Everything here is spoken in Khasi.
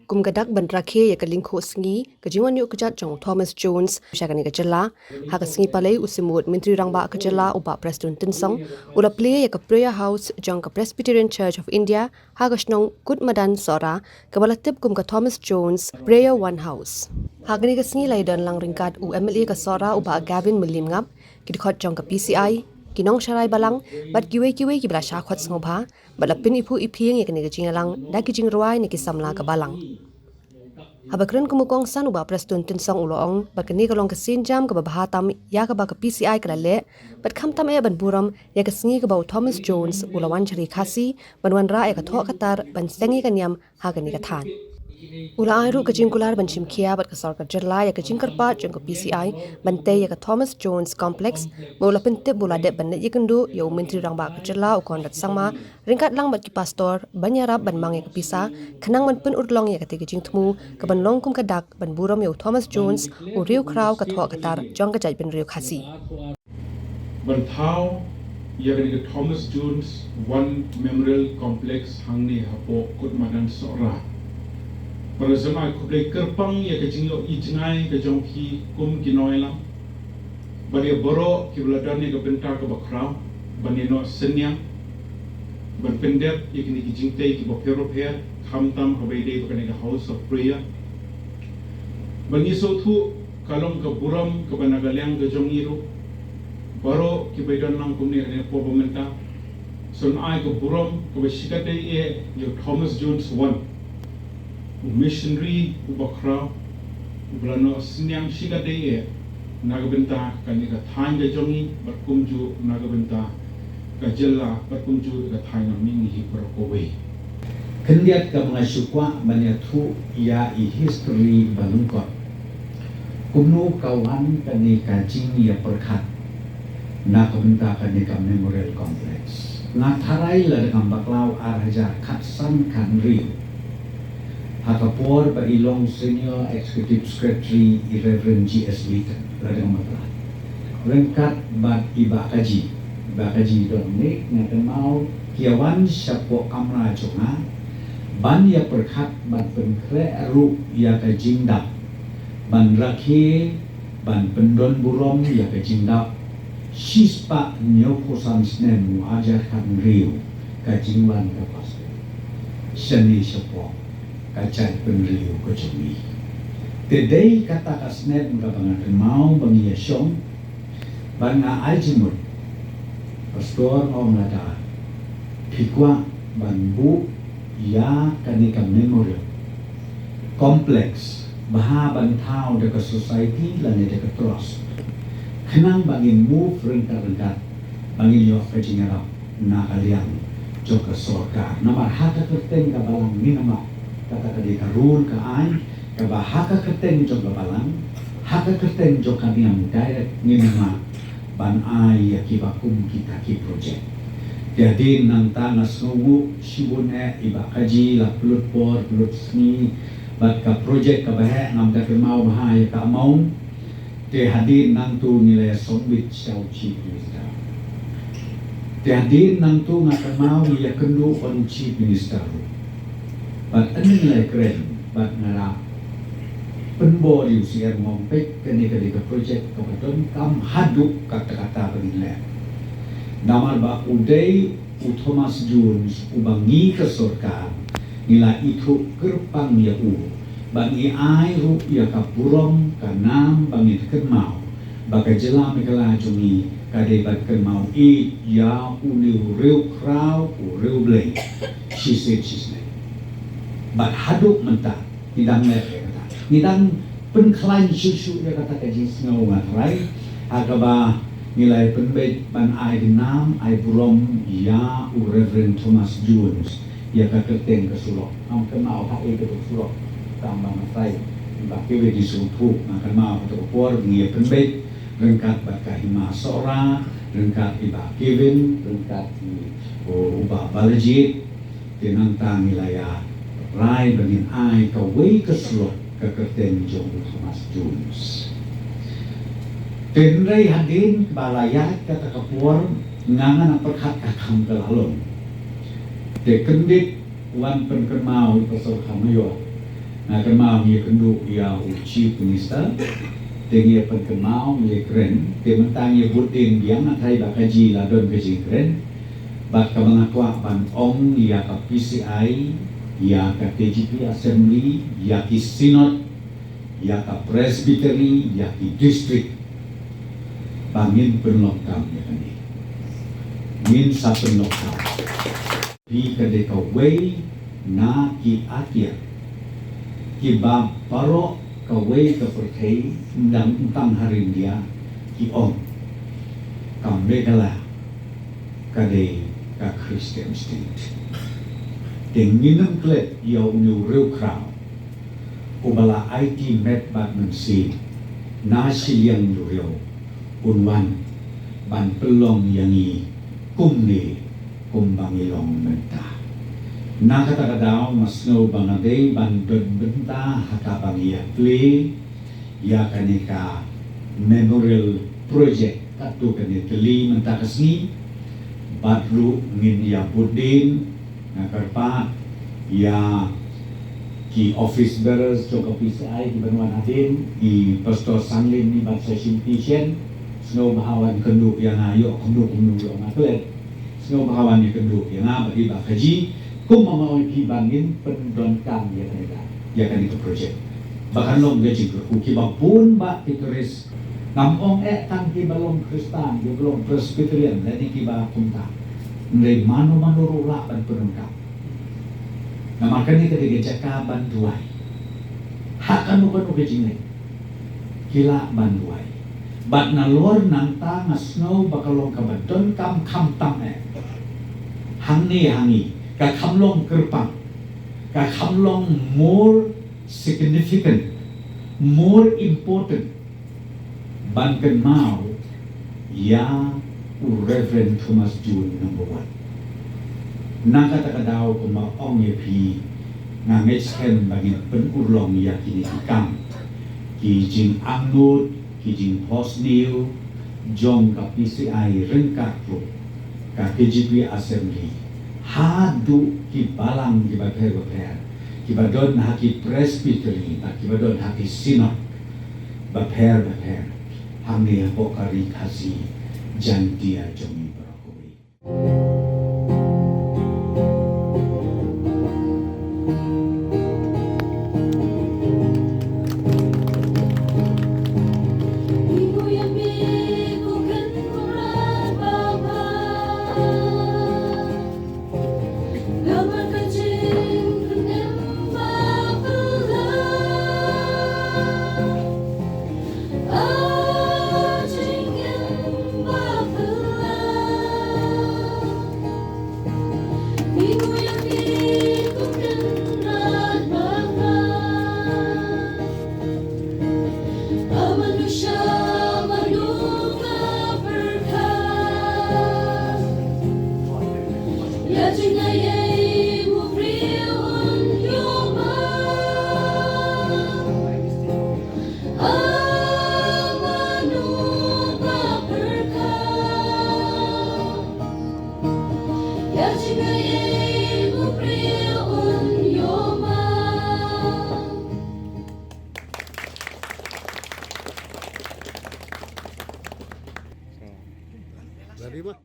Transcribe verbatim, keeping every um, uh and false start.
Kum ka dak ban rakhe ïa ka lyngkhuh sngi ka jingwan ïuh kjat jong u Thomas Jones sha kane ka jylla, ha ka sngi Palei u Symbud Myntri Rangbah ka jylla u Bah Prestone Tynsong u la plie ïa ka Prayer House jong ka Presbyterian Church of India ha ka shnong Kutmadan Sohra, kaba la tip kum ka Thomas Jones Prayer One House. Ha kane ka sngi la ïadon lang ryngkat u M L A ka Sohra u Bah Gavin Mylliemngap, ki dkhot jong ka P C I, ki nongsharai balang bad kiwei kiwei kiba la shah khot sngewbha, bad la pyniphuh iphieng ïa kane ka jingïalang da ki jingrwai na ki samla ka balang. Haba kren kum u kongsan u Bah Prestone Tynsong u la ong ba kane ka long ka sienjam kaba bha tam ïa kaba ka P C I ka la leh, bad khamtam eh ban burom ïa ka sngi kaba u Thomas Jones u la wan sha Ri Khasi ban wanrah ïa ka thoh ka tar ban seng ïa ka niam ha kane ka thaiñ. U la ai ruh ka jingkular ban shim khia bad ka sorkar jylla ïa ka jingkyrpad jong ka P C I ban tei ïa ka Thomas Jones Complex, bad u la pyntip ba u la dep ban leit ïakynduh ïa u Myntri Rangbah ka jylla u Conrad Sangma ryngkat lang bad ki pastor ban ïarap ban mang ïa ka pisa khnang ban pynurlong ïa katei ka jingthmu kaban long kum ka dak ban burom ïa u Thomas Jones, u riewkhraw ka thoh ka tar jong ka jaitbynriew Khasi. Ban thaw ïa kane ka Thomas Jones One Memorial Complex hangne hapoh Kutmadan Sohra. Bad la jan ai khublei kyrpang ïa ka jingïohi jngai ka jong phi kum ki nongïalam, bad ïa baroh kiba la don ïa ka bynta kaba khraw ban ïa noh synñiang ban pyndep ïa kine ki jingtei kiba pher bapher, khamtam haba ïadei bad kane ka House of Prayer. Bad ngi sngewthuh ka long ka burom kaba na ka liang ka jong ngi ruh, baroh kiba ïadon lang kumne ha kane ka por ba mynta. Sa ai ka burom kaba shikatdei eh ïa u Thomas Jones One, u missionary uba khraw uba la noh synñiang shikatdei eh na ka bynta kane ka thaiñ ka jong ngi bad kumjuh na ka bynta ka jylla bad kumjuh ka thaiñ na mihngi hi baroh kawei. Khyndiat kaba nga shu kwah ban ïathuh ïa i history ba lyngkot. Kumno ka wan kane ka jingïapyrkhat na ka bynta kane ka Memorial Complex. Nga tharai lada ngam bakla u ar hajar khatsan khathynriew, ha ka por ba i long Senior Executive Secretary i Reverend G S Layton, lada ngam bakla, ryngkat bad i Bah Kaji, i Bah Kaji Dominic, nga kynmaw ki ïawan shapoh kamra jong nga ban ïapyrkhat ban pynkhreh ruh ïa ka jingdap ban rakhe ban pyndonburom ïa ka jingdap shispah hynñiewphew san snem u ar hajar khathynriew ka jingwan ka pastor shane shapoh ka jaitbynriew ka jong ngi. Te dei kata ka snem kaba nga kynmaw ba ngi ïa shong bad nga ai jingmut. Pastor, nga ong lada phi kwah ban buh ïa kane ka Memorial Complex, bha ban thaw da ka society lane da ka trust, khnang ba ngin move ryngkat ryngkat ba ngin ïoh ka jingïarap na ka liang jong ka sorkar. Namar ha ka kyrteng ka balang, ngim map, kata ka dei ka rule ka aiñ, kaba ha ka kyrteng jong ka balang, ha ka kyrteng jong ka niam direct, ngim map ban ai ïa kiba kum kita ki project. Te hadien nangta nga sngewnguh shibun eh i Bah Kaji la pynlut por pynlut sngi bad ka project kaba heh, ngam da kynmaw bha ïa ka amount. Te hadien nangtu ngi la ïa submit sha u Chief Minister. Te hadien nangtu nga kynmaw ngi ïakynduh bad u Chief Minister ruh. Bad ynda ngi la ïakren bad nga la pynbor ïa u C M, nga ong peit, kane ka dei ka project kaba donkam haduh katta katta ba ngin leh. Namar ba u dei u Thomas Jones uba ngi ka sorkar ngi la ithuh kyrpang ïa u, ba ngi ai ruh ïa ka burom ka nam ba ngin kynmaw ba ka jylla Meghalaya jong ngi ka dei ban kynmaw ïeit ïa une u riewkhraw, u riewblei shisien shisneng. Bad haduh mynta ngi dang leh ïa kata, ngi dang pynkhlaiñ shuh shuh ïa kata ka jingsngew, nga tharai, ha kaba ngi la ïa pynbeit ban ai nam ai burom ïa u Reverend Thomas Jones ïa ka kyrteng ka surok. Ngam kynmaw ha ei ka surok, tang ba nga tharai i Bah Kevin Isungthuh, nga kynmaw ha kato ka por ngi ïa pynbeit ryngkat bad ka Hima Sohra, ryngkat i Bah Kevin, ryngkat i, u, u Bah Balajied. Te nangta ngi la ïa rai ba ngin ai kawei ka surok ka kyrteng jong u Thomas Jones. Te hynrei hadien ba la ïaid kata ka por, nga ngan pyrkhat ka kam ka la long. Te kyndit wan pynkynmaw i Pastor Kham Maïaw Nga kynmaw ngi ïakynduh ïa u Chief Minister, te ngi pynkynmaw ngi kren, te mynta ngi bud dien biang, nga tharai ba ka jingla don ka jingkren. Bad kaba nga kwah ban ong ïa ka P C I, ïa ka K J P Assembly, ïa ki Synod, ïa ka Presbytery, ïa ki District, ba ngin pynlong kam ïa kane. Ngin sa pynlong kam. Phi ka dei kawei na ki atiar kiba baroh kawei ka pyrthei, ym tang ha ri India, ki ong ka Meghalaya ka dei ka Christian State. Te ngin ym klet ïa une u riewkhraw uba la aiti met bad mynsiem na shiliang duriaw, un wan ban pynlong ïa ngi kumne kumba ngi long mynta. Na kata ka daw nga sngew ba nga dei ban don bynta ha kaba ngi ïa plie ïa kane ka memorial project katto katne tylli mynta ka sngi. Bad ruh ngin ïa bud dien, nga kyrpad ïa ki office bearers jong ka P C I kiba wan hadien, i Pastor Sanglim, i Pastor Shinti Shen, sngew ba ha wan kynduh ïa nga, ïoh kumno kumno ïoh nga klet. Sngew ba ha wan ïa kynduh ïa nga bad i Bah Kaji, kumba ma ong phi ba ngin pyndonkam ïa kane ka, ïa kane ka project. Ba kan long ka jingkyrkhu, kiba bun ba ki tourist. Ngam ong eh tang kiba long Khristan, kiba long Presbyterian, lane kiba kumta. Hynrei mano mano ruh lah ban pyndonkam. Namar kane ka dei ka jaka ban duwai. Ha kano kano ka jingleit ki lah ban duwai. Bad nalor nangta nga sngew ba ka long kaba donkam khamtam eh. Hangne ha ngi, ka kham long kyrpang, ka kham long more significant, more important ban kynmaw ïa u Reverend Thomas June number one. Na kata ka daw kumba ong ïa phi, nga ngeit skhem ba ngin pynurlong ïa kine ki kam, ki jingangnud, ki jingphohsniew jong ka P C I ryngkat ruh ka K J P Assembly, haduh ki balang kiba pher bapher kiba don ha ki Presbytery bad kiba don ha ki Synod bapher bapher hangne hapoh ka Ri Khasi Jaiñtia jong ngi baroh kawei.